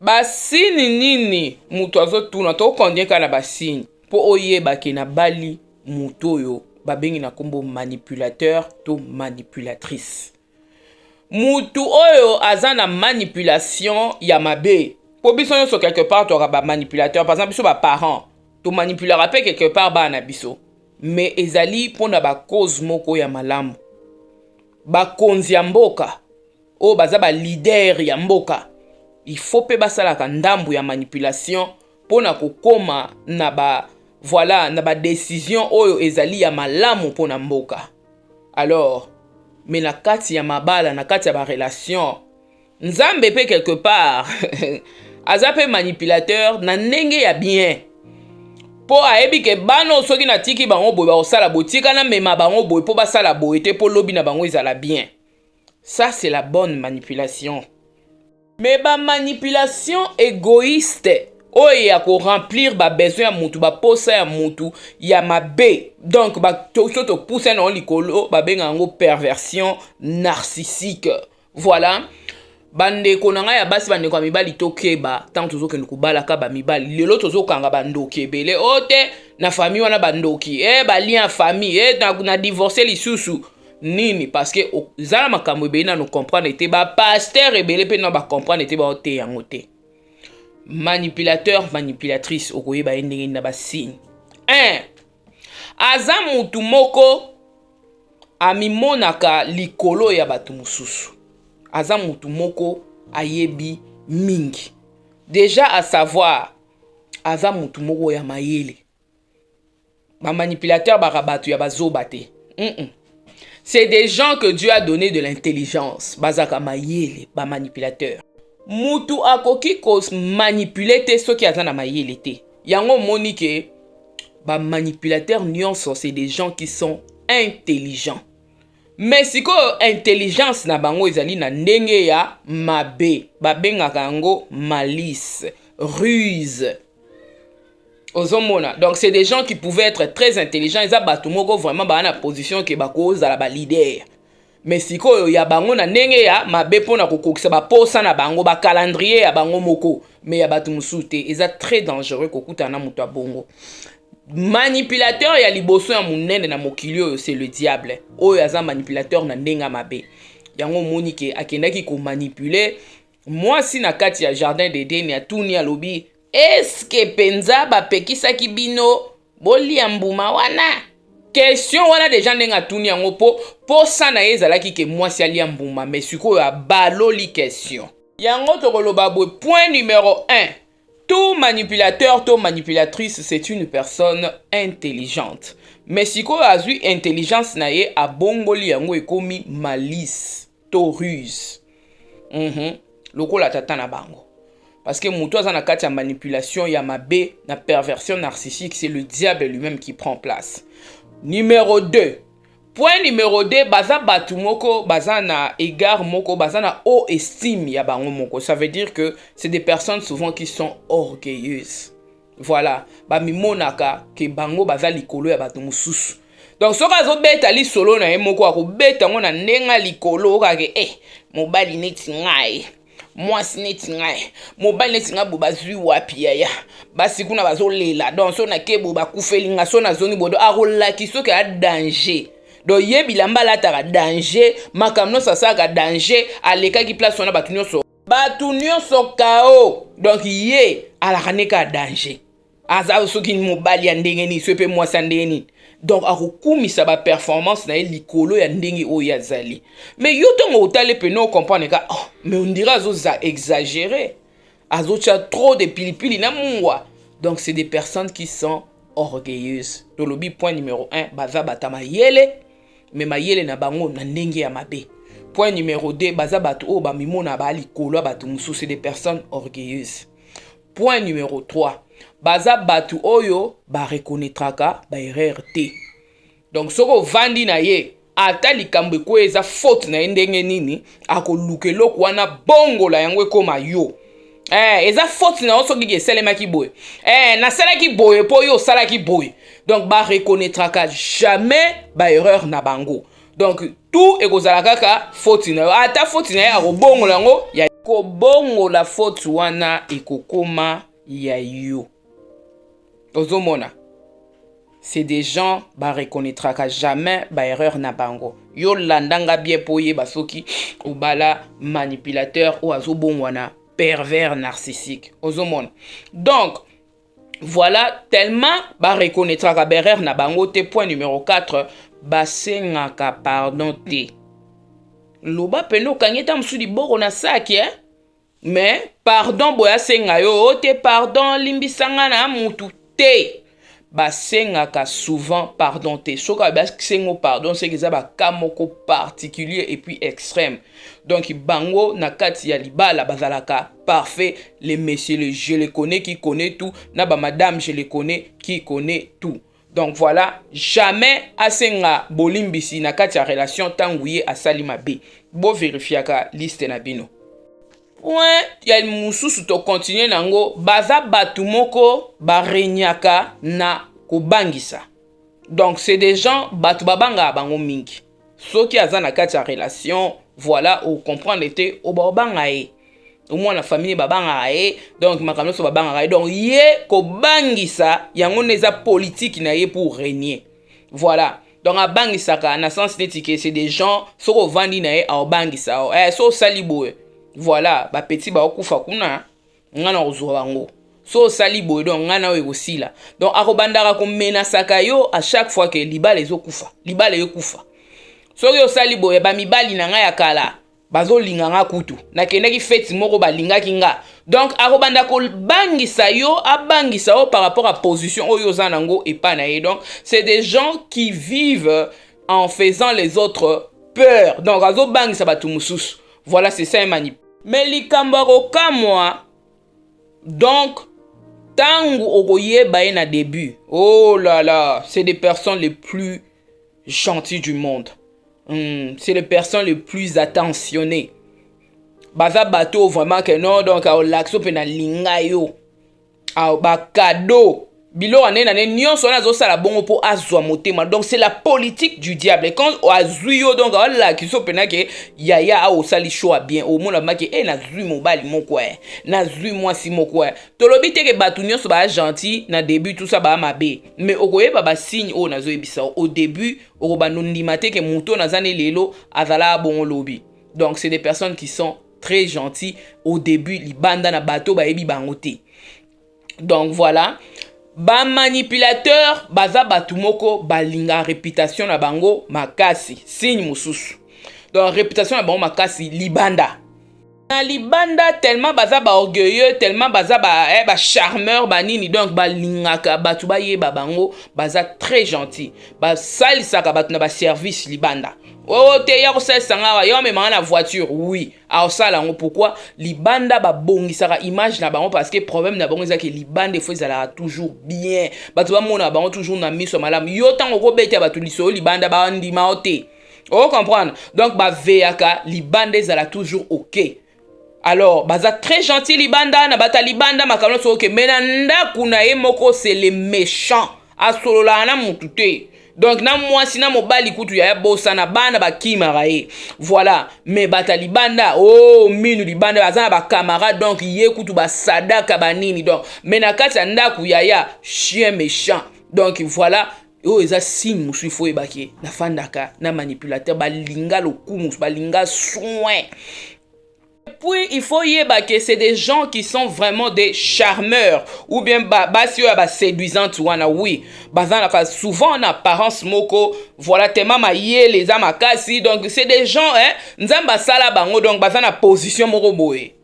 Basigne nini moto azotuna? Tokondie kaka na basigne mpo oyeba ke nabali moto oyo babengi na nkombo manipulateur to manipulatrice. Mutu oyo aza na manipulation ya mabe, mpo biso nyonso quelque part toyaka bamanipulateur. Par exemple, biso baparent tomanipulaka mpe quelque part bana na biso, mais ezali mpona bacause moko ya malamu. Bakonzi ya mboka oyo baza baleader ya mboka, il faut mpe basalaka ndambu ya manipulation mpona kokóma na ba, voilà, na badécision oyo ezali ya malamu mpona mboka. Alors, mais na kati ya mabala, na kati ya barelation, Nzambe mpe quelque part aza mpe manipulateur na ndenge ya bien, mpo ayebi ke bana oyo, soki natiki bango boye, bakosala boye. Tika namema bango boye mpo basala boye te, mpo lobi na bango ezala bien. Ça, c'est la bonne manipulation. Mais bamanipulation égoïste oyo ya koremplir babesoin ya mutu, baposa ya mutu ya mabe, donc so topusa nango likolo, babenga yango perversion narcissique. Voilà, bandeko na ngai ya basi, bandeko ya mibali, tokeba ntango tozokende kobalaka bamibali. Lelo tozokanga bandoki ebele oyo te na famille wana, bandoki e balien ya famille e na divorce lisusu nini, parce que eza na makambo ebele nano comprendre te. Bapasteur ebele mpe na bacomprendre te, baote yango te. Manipulateur, manipulatrice, okoyeba ye ndenge nini na basigne? 1, aza mutu moko amimonaka likolo ya bato mosusu. Aza mutu moko ayebi mingi déjà, à savoir aza mutu moko ya mayele. Bamanipulateur baka bato ya bazoba te. C'est des gens que Dieu a donné de l'intelligence. Bazaka mayele. Bamanipulateur, mutu akoki komanipuler te soki aza na mayele te. Yango omoni ke bamanipulateur nyonso, c'est des gens qui sont intelligents, mais sikoyo intelligence na bango ezali na ndenge ya mabe. Babengaka yango malice, ruse. Ozomona, donc c'est des gens qui pouvaient être très intelligents. Eza bato moko vraiment baa na position ke bakozala baleader, mais sikoyo ya bango na ndenge ya mabe, mpona kokokisa baposa na bango, bacalendrier ya bango moko, mais ya bato mosusu te. Eza très dangereux kokutana na moto ya bongo. Manipulateur ya liboso ya monene na mokili oyo, c'est le diable, oyo aza manipulateur na ndenge ya mabe. Yango omoni ke akendaki komanipuler mwasi na kati ya jardin d'Eden. Atuni, alobi: "Eske mpenza bapekisaki bino bolia mbuma wana?" Question wana déjà, ndenge atuni yango, mpo posa na ye ezalaki ke mwasi alia mbuma, mais sikoyo abaloli question. Yango tokoloba boye: point numéro 1, tout manipulateur to manipulatrice, c'est une personne intelligente, mais sikoyo azwi intelligence na ye, abongoli yango, ekomi malice to ruse, Lokola tata na bango, parce que moto aza na kati ya manipulation ya mabe, na perversion narcissique, c'est le diable lui-même qui prend place. Numéro 2, point numéro 2, baza bato moko baza na égard moko, baza na haut estime ya bango moko. Ça veut dire que c'est des personnes souvent qui sont orgueilleuses. Voilà, bamimonaka ke bango baza likolo ya bato mosusu. Donc soki azobeta lisolo na ye moko, akobeta yango na ndenge ya likolo kaka: "Eh, mobali neti ngai, mwasi neti ngai, mobali neti ngai boye, bazwi wapi yaya? Basi kuna bazolela." Donc so nake boye, bakufeli nga. So nazongi boye, donc akolaki soki aya danger. Donc ye bilamba alataka danger, makambo nyonso asalaka danger. Alekaki place wana, bato nyonso, bato nyonso kao. Donc ye alaka nde kaka danger. Aza soki mobali ya ndenge nini, soki mpe mwasi ya ndenge nini, donc akokumisa baperformance na ye likolo ya ndenge oyo azali. Mais yo, ntongo otali pene, ocomprendre ka: "Oh, mais on dirait azoza exagéré, azotia trop de pilipili na mungwa." Donc c'est des personnes qui sont orgueilleuses. Tolobi point numéro 1, baza bato mayele, mais mayele na bango na ndenge ya mabe. Point numéro 2, baza bato oyo bamimona baa likolo ya bato mosusu. C'est des personnes orgueilleuses. Point numéro 3, baza bato oyo bareconnaîtraka baerreur te. Donc soki ovandi na ye, ata likambo ekoyo eza faute na ye ndenge nini, akoluka eloko wana, bongola yango ekóma yo. Eza faute na yo soki esalemaki boye. Nasalaki boye mpo yo osalaki boye. Donc bareconnaîtraka jamais baerreur na bango. Donc tout ekozala kaka faute na yo. Ata faute na ye, akobongola yango ya Kobongola faute wana ekokoma ya yo. Ozomona, c'est des gens bareconnaîtraka jamais baerreur na bango. Yo landanga bien mpo oyeba soki obala manipulateur oyo azobongwana pervers narcissique. Ozomona, donc voilà, tellement bareconnaîtraka baerreur na bango te. Point numéro 4, basengaka pardon te. Loba pene okangi ata mosusu liboko na saki, eh? Mais pardon boye asenga yo o te, pardon, limbisanga na mutu te. Basengaka souvent pardon te. Soki basengo pardon, seke eza baka moko particulier et puis extrême. Donc bango na kati ya libala bazalaka parfait, les messieurs, le je le connais qui connaît tout, na bamadame je le connais qui connaît tout. Donc voilà, jamais asenga bolimbisi na kati ya relation ntango ye asali mabe. Bovérifiaka liste na bino. Point ya mosusu, tocontinue nango, baza bato moko baregnaka na kobangisa. Donc c'est des gens bato babangaka bango mingi. Soki aza na kati ya relation, voilà, ocomprendre te, obanga ye, omwana famille babangaka ye, donc makambo nyonso babangaka ye. Donc ye kobangisa yango nde eza politique na ye pour régner. Voilà, donc abangisaka na sens neti ke c'est des gens, soki ovandi na ye, aobangisa o eh, so osali boye, voilà, bapeti baokufa kuna, nga na kozwa bango. So osali boye, donc ngai na oyo ekosila. Donc akobandaka komenasaka yo à chaque fois ke libala ezokufa, libala ekufa soki osali boye. Bamibali na ngai ya kala bazolinga nga, kutu nakendaki feti moko, balingaki nga. Donc akobanda kobangisa yo, abangisa yo par rapport à position oyo oza nango epai na ye. Donc c'est des gens qui vivent en faisant les autres peur. Donc azobangisa bato mosusu. Voilà, c'est ça un manip. Mais likambo ya kokamwa, donc ntango okoyeba ye na début, oh là là, c'est des personnes les plus gentilles du monde. C'est les personnes les plus attentionnées. Baza bato vraiment que non, donc aolakisa mpe na linga yo, bacadeau, biloko ndenge na nde nyonso wana, azosala bongo mpo azwa motema. Donc c'est la politique du diable. Et quand azwi yo, donc aolakisa mpena ke yaya awa osali choix bien, omona maki e nazwi mobali moko e nazwi mwasi moko e. Tolobi te ke bato nyonso baya gentil na début, tout ça baya mabe, mais okoyeba basigne oyo nazoyebisa. Au début okobanda ondima te ke moto oyo naza ne lelo azalaka bongo lobi. Donc c'est des personnes qui sont très gentilles au début libanda na bato bayebi bango te. Donc voilà, bamanipulateur baza bato moko balinga réputation na bango makasi. Signe mosusu, donc réputation na bango makasi libanda na libanda, tellement baza baorgueilleux, tellement baza bacharmeur, ba banini, donc balingaka bato bayeba bango baza très gentil, basalisaka bato na baservice libanda. Oyo te ya kosalisa nga awa, ya omemanga na voiture, oui, aosala yango. Pourquoi? Libanda babongisaka image na bango, parce que problème na bango ezaki libanda efo ezalaka toujours bien, bato bamonaka bango toujours na miso ya malamu. Yo ntango okobeta bato lisolo libanda, bandima yo te, ocomprendre? Donc baveyaka libanda ezala toujours ok. Alors baza très gentil libanda na bato ya libanda, makambo nyonso ok, mais na ndako na ye moko, c'est le méchant, asololaka na mutu te. Donc na mwasi na mobali kutu yaya bosana, bana bakimaka ye. Voilà, mais bato ya libanda, oh, minu libanda baza na bacamarade, donc ye kutu basadaka banini. Donc mais na kati ya ndako, yaya, chien méchant. Donc voilà, oyo eza signe mosusu ifo oyebaki nafandaka na manipulateur. Balinga lokumu, balinga soin. Puis il faut yeba que c'est des gens qui sont vraiment des charmeurs ou bien basi oyo ya baséduisante wana. Oui, bazalaka souvent na apparence moko, voilà, tema mayele eza makasi. Donc c'est des gens, hein, Nzambe asala bango, donc baza na position moko boye.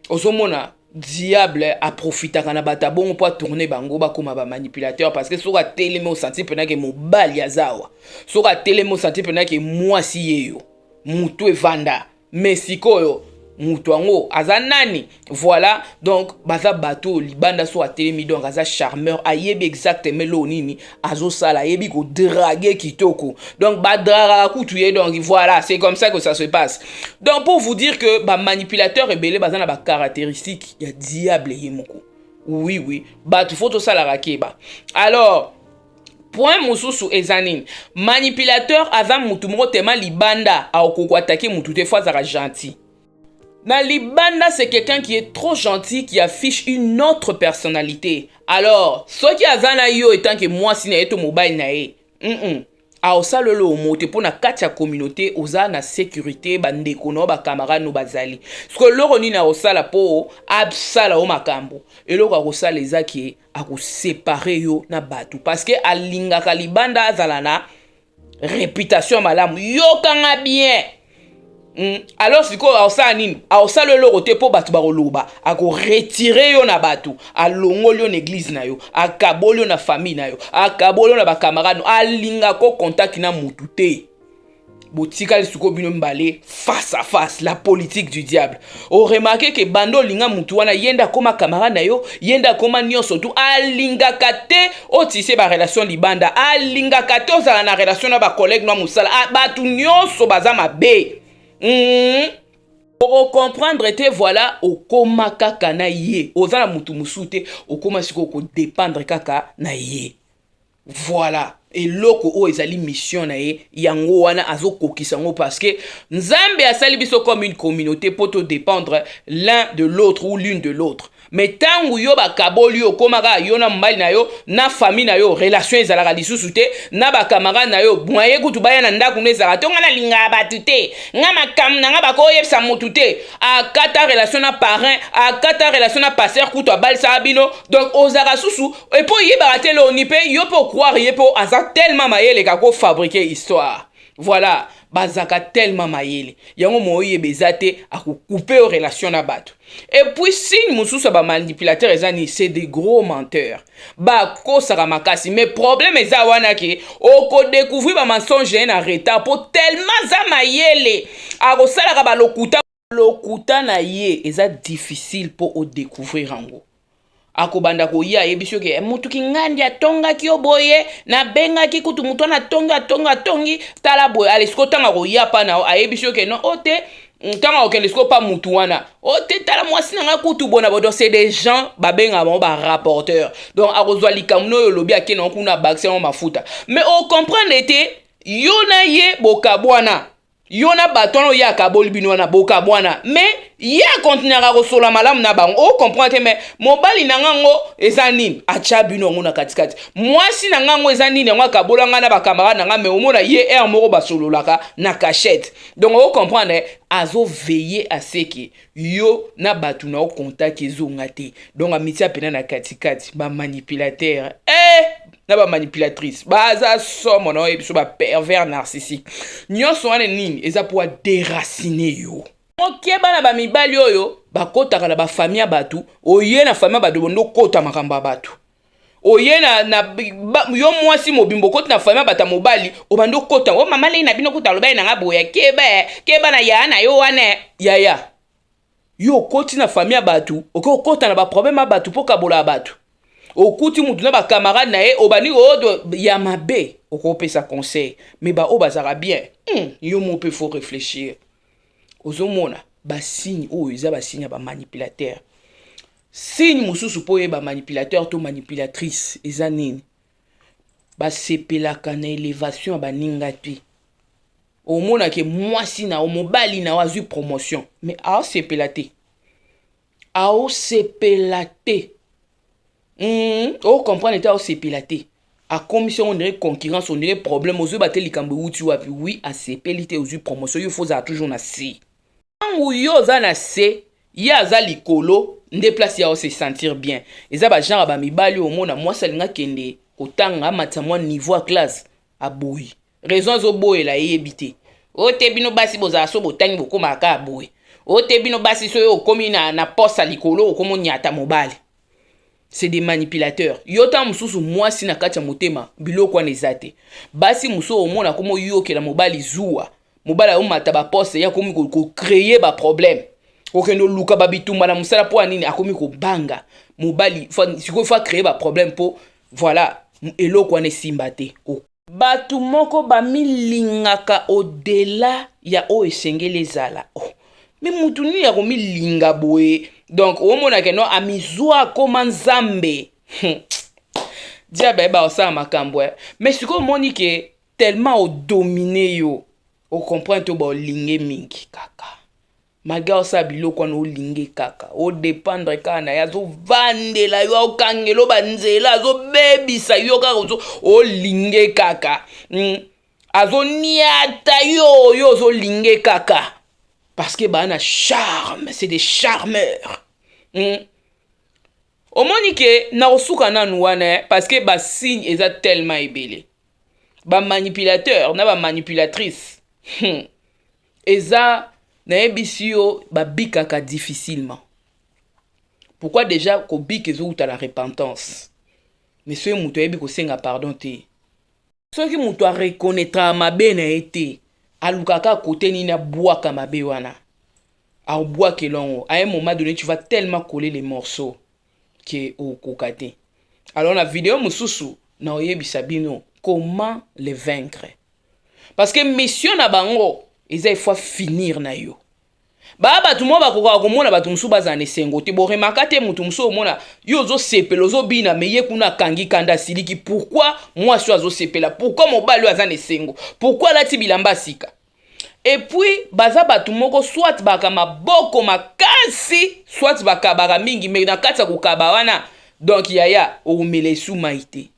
Ozomona, diable aprofitaka na bato abongo mpo atourne bango bakóma bamanipulateur, parce que soki atelemi, osanti mpenake mobali aza awa. Soki atelemi, osanti mpenake mwasi ye yo motu evanda. Mais sikoyo moto yango aza nani? Voilà, donc baza bato libanda so atelemi, donc aza charmeur, ayebi exactement eloko nini azosala, ayebi kodraguer kitoko, donc badragaka kutu ye. Donc voilà, c'est comme ça que ça se passe. Donc pour vous dire que bamanipulateur ebele baza na bacaractéristique ya diable ye moko. Oui, bato fo tosalaka keba. Alors point mosusu eza nini? Manipulateur aza mutu moko tema libanda akoki attaquer mutu te, fo azalaka gentil. Na libanda, c'est quelqu'un qui est trop gentil, qui affiche une autre personnalité. Alors soki aza na yo en tant que mwasi na ye to mobali na ye, aosalelo omo te, mpo na kati ya communauté oza na sécurité, bandeko na yo, bacamarade no bazali. Siko eloko nini akosala mpo asala yo makambo? Eloko akosala eza ke akoséparer yo na bato, parce que alingaka libanda azala na réputation ya malamu. Yokanga bien. Alors sikoyo aosala nini? Aosala eloko te, mpo bato bakoloba. Akoretirer yo na bato, alongoli yo na église na yo, akaboli yo na famille na yo, akaboli yo na bacamarade no. Alinga ko contact na mutu te. Botikali sikoyo bino mibale face à face. La politique du diable. Oremarquer ke bando olinga mutu wana, ye nde akóma camarade na yo, ye nde akóma nyonso tu. Alingaka te otise barelation libanda, alingaka te ozala na relation na bacollègue na mosala. Bato nyonso baza mabe. Okocomprendre te. Voilà, okóma kaka na ye, oza na mutu mosusu te. Okóma sikoyo kodépendre kaka na ye. Voilà, eloko oyo ezali mission na ye, yango wana azokokisa yango, parce que Nzambe asali biso comme une communauté mpo todépendre l'un de l'autre ou l'une de l'autre. Mais ntango yo bakaboli yo, okóma kaka yo na mobali na yo, na famille na yo, relation ezalaka lisusu te na bacamarade na yo. Moye kutu baya na ndako no ezalaka te. Nga nalingaka bato te, nga makambo na nga bakoyebisa motu te. Akata relation na parrain, akata relation na pasteur kutu abalisaka bino. Donc ozalaka susu epo oyebaka te loni mpe yo mpe ocroire ye, mpo aza tellement mayele ka kofabriquer histoire. Voilà, bazalaka tellement mayele, yango mo oyeba eza te, akocouper yo relation na bato. Et puis signe mosusu ya bamanipulateur eza nini? C'est des gros menteurs, bakosaka makasi. Mais problème eza wana ke okodécouvrir bamensonge ye na retard, mpo tellement aza mayele, akosalaka balokuta. Lokuta na ye eza difficile mpo odécouvrir yango. Akobanda koya, ayebi soki mutuki ngandi atongaki yo boye, nabengaki kutu mutu wana atongi, atongi, atongi, tala boye. Ale sikoyo ntango akoya pa na yo, ayebi soki no o te. Ntango akokende sikoyo pa mutu wana, o te, tala mwasi na ngai kutu bona bo. Donc c'est des gens babengaka bango barapporteur. Donc akozwa likambo na oyo olobi, ake nango kuna, abakisi yango mafuta. Mais ocomprendre te, yo na ye bokabwana, yo na bato wana oyo akaboli bino wana bokabwana, mais ye akontinuaka kosola malamu na bango. Ocomprendre te. Mais mobali na ngango eza nini? Atya bino yango na katikati. Mwasi na ngango eza nini? Yango akabola ngai na bacamarade na ngai. Mais omona ye aire moko basololaka na cachette. Donc ocomprendre, azoveiller à ce que yo na bato na ocontact ezonga te. Donc amitia pena na katikati. Bamanipulateur na bamanipulatrice baza somo na oyebi biso, bapervers narcissique nyonso wana nini? Eza mpo adéraciner yo. Okeba na bamibali oyo bakɔtaka na bafamille ya bato. Oye na famille ya bato, bondo okɔta makambo ya bato. Oye na yo mwasi mobimba, okoti na famille ya bato ya mobali, obandi okɔta o mama lei na bino kuta aloba ye nanga boya. Keba, keba na yaya na yo wana. Yaya yo okoti na famille ya bato, okoki okɔta na baproblème ya bato mpo kabola ya bato. Okuti mutu na bacamarade na ye, obandi oyo ya mabe, okopesa conseil. Mais baoyo bazalaka bien, yo mo mpe faut réfléchir. Ozomona basigne oyo eza basigne ya bamanipulateur. Signe mosusu mpo oyeba manipulateur to manipulatrice eza nini? Basepelaka na élévation ya baninga te. Omonake mwasi na yo, mobali na yo azwi promotion, mais aosepela te, aosepela te. Ocomprendre te, aosepela te. Akomisi yango ondire concurrence, ondire problème. Ozoyeba te likambo ewuti wapi. Wi, asepeli te ozwi promotion. Yo faut ozala toujours na se. Ntango yo oza na se, ye aza likolo, nde place ya ose sentir bien. Eza bagenre ya bamibali oyo omona mwasi alingi akende kotanga, amatisa mwa niveau ya classe, aboyi. Raison azoboyela eyebi te. Oyo te, bino basi bozala so botangi, bokomaka kaka boye. Oyo te, bino basi so oyo okomi na poste ya likolo, okomi onyata mobali. C'est des manipulateurs. Yo ntango mosusu mwasi na kati ya motema biloko wana eza te. Basi mosusu omona komi oyokela mobali zuwa. Mobali ayomata baposte, ye akomi kocréer baproblème, kokende oluka babitumba na mosala. Mpo ya nini? Akomi kobanga mobali. Sikoyo faut acréer baproblème mpo voilà eloko wana esimba te. Bato moko bamilingaka au-delà ya oyo esengeli ezala. Oh. Mais mutu nini ya komilinga boye? Donc omonake no amizwa akoma Nzambe. Diable ayeba kosala makambo. Mais sikoyo omoni ke tellement odominer yo, ocomprendre to baolinge mingi kaka. Malgré osala biloko wana, olinge kaka, odépendre kaka na ye. Azovandela yo, akokangela yo banzela, azobebisa yo kaka, olinge kaka. Azoniata yo, yo ozolinge kaka parce que baa na charme, c'est des charmeurs. Omoni ke na kosuka nanu wana parce que basigne eza tellement ebele. Bamanipulateur na bamanipulatrice, eza nayebisi yo, babikaka difficilement. Pourquoi? Déjà kobika ezowuta na repentance, mais soki moto ayebi kosenga pardon te, soki moto areconnaîtraka mabe na ye te, alukaka kote nini abwaka mabe wana, abwakela yango. À un moment donné, tu vas tellement coller les morceaux ke okoka te. Alors na video mosusu na oyebisa bino comment les vaincre, parce que mission na bango eza il faut finir na yo. Baa bato moko bakokaka komona bato mosusu bazala na esengo te. Boremarquer te, moto mosusu omona yo ozosepela, ozobina, mais ye kuna akangi kanda, asiliki. Pourquoi mwasi oyo azosepela? Pourquoi mobali oyo aza na esengo? Pourquoi alati bilamba sika? Et puis baza bato moko, soit baka maboko makasi, soit bakabaka mingi, mais na kati ya kokaba wana, donc yaya, okomela esumai te.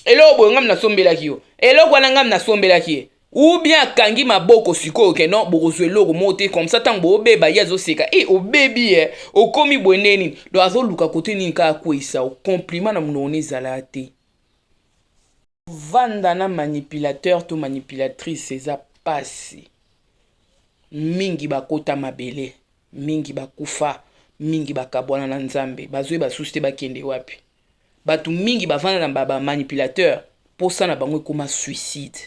Eloko boye ngami nasombelaki yo, eloko wana ngami nasombelaki ye, ou bien akangi maboko sikoyo ke non, bokozwa eloko moko te. Comme ça, ntango boobeba, ye azoseka e obebi ye, okomi boye nde nini? Donc azoluka kote nini kaka kweyisa. Compliment na monoko na ezala te. Vanda na manipulateur to manipulatrice eza pasi mingi. Bakota mabele mingi, bakufa mingi, bakabwana na Nzambe, bazoyeba susu te bakende wapi. Bato mingi bavanda na bamanipulateur, mposa na bango ekóma suicide,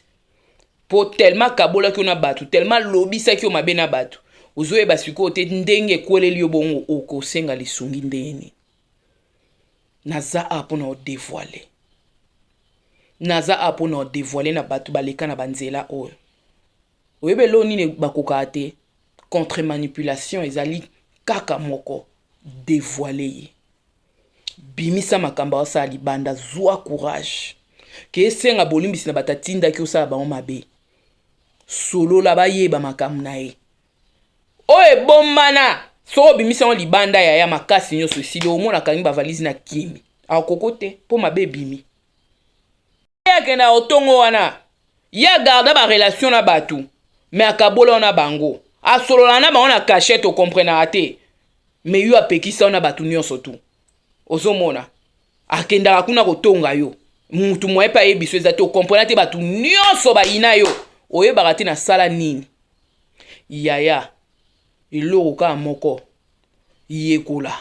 mpo tellement kabolaki yo na bato, tellement alobisaki yo mabe na bato, ozoyeba sikoyo te ndenge ekweleli yo. Bongo okosenga lisungi ndenge nini? Naza a mpona odévoiler, naza a mpona odévoiler na bato baleka na banzela oyo. Oyebi eloko nini bakokaka te contre manipulation? Ezali kaka moko: dévoile ye, bimisa makambo aosala libanda. Zwa courage ke esenga bolimbisi na bato atindaki osala bango mabe. Solola, bayeba makambo na ye oyo ebombana. Soki obimisi yango libanda, yaya, makasi nyonso esili. Omona akangi bavalise na kimi, akoko te mpo mabe ebimi. Ye akenda otongo wana, ye agarda barelation na bato, mais akabola wana bango, asolola na bango na cachette, okomprenaka te. Mais yo apekisa wana bato nyonso tu ozomona akendaka kuna kotonga yo, mutu moye mpe ayebi so eza te, okomprena te. Bato nyonso bayina yo, oyebaka te nasala nini. Yaya, eloko kaka moko, yekola.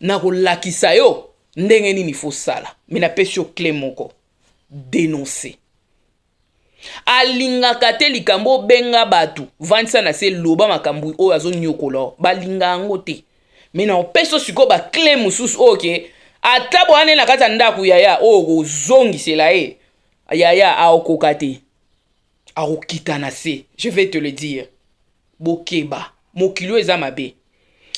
Nakolakisa yo ndenge nini fosala, mais napesi yo clé moko: dénoncer. Alingaka te likambo obenga bato, vandisa na se, loba makambo oyo azonyokola. Balinga yango te, mais na opesi sikoyo baclé mosusu oyo ke ata boyane na kati ya ndako, yaya, oyo kozongisela ye, yaya, aokoka te, akokita na se. Je vais te le dire, bokeba, mokili oyo eza mabe.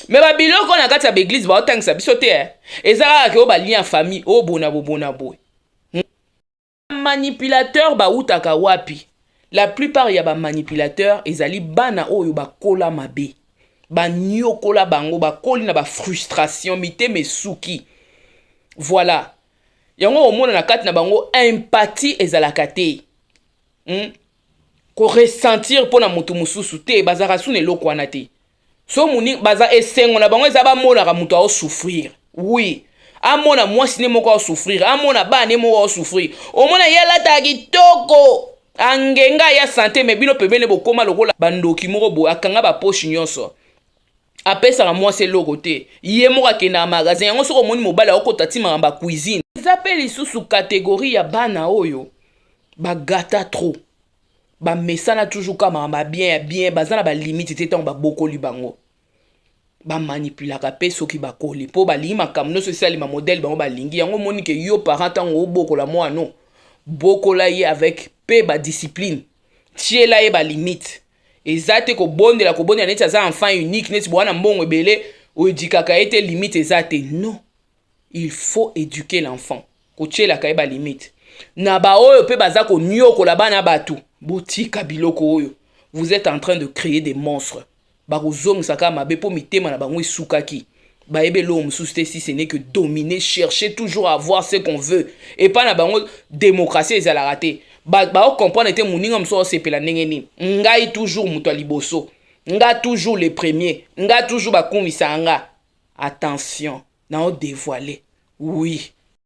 Mais babiloko na kati ya baéglise baotangisa biso te, eh. Eza kaka ke oyo balien ya famille oyo bona bobona boye. Manipulateur bautaka wapi? La plupart ya bamanipulateur ezali bana oyo bakola mabe, banyokola bango, bakoli na bafrustration, mitema esuki. Voilà yango omona na kati na bango empathie ezalaka te. Koressentir mpo na moto mosusu te, bazalaka su na eloko wana te. So moni baza, esengo na bango eza bamonaka moto aosouffrir. Oui, amona mwasi ne moko aosouffrir, amona bana ne moko aosouffrir. Omona ye alataka kitoko, angenga ya santé, mais bino pembeni bokóma lokola bandoki moko boye. Akanga bapoche nyonso, apesaka mwasi eloko te, ye moko akendaka magasin. Yango soki omoni mobali aokota ti makambo ya cuisine, eza mpe lisusu catégorie ya bana oyo bagata trop, bamesana toujours ka makambo ya bien ya bien, baza na balimite te. Ntango babokoli bango, bamanipulaka mpe soki bakoli, mpo balingi makambo nyonso esalema modèle bango balingi yango. Omoni ke yo parent, ntango obokola mwana, bokola ye avec mpe badiscipline, tiela ye balimite. Eza te kobondela kobondela neti aza enfant unique, neti bwana mbongo ebele, oéduquaka ye te, limite eza te. Non, il faut éduquer l'enfant, kotielaka ye balimite. Na baoyo mpe baza koniokola bana bato, botika biloko oyo. Vous êtes en train de créer des monstres. Bakozongisa kaka mabe mpo mitema na bango esukaki. Bayebi eloko mosusu te si ce n'est que dominer, chercher toujours à avoir ce qu'on veut. Epai na bango, démocratie ezalaka te. Baocomprendre te moninga mosusu aosepela ndenge nini. Ngai toujours moto ya liboso, nga toujours le premier, nga toujours bakumisaka nga. Attention, naodévoile, oui.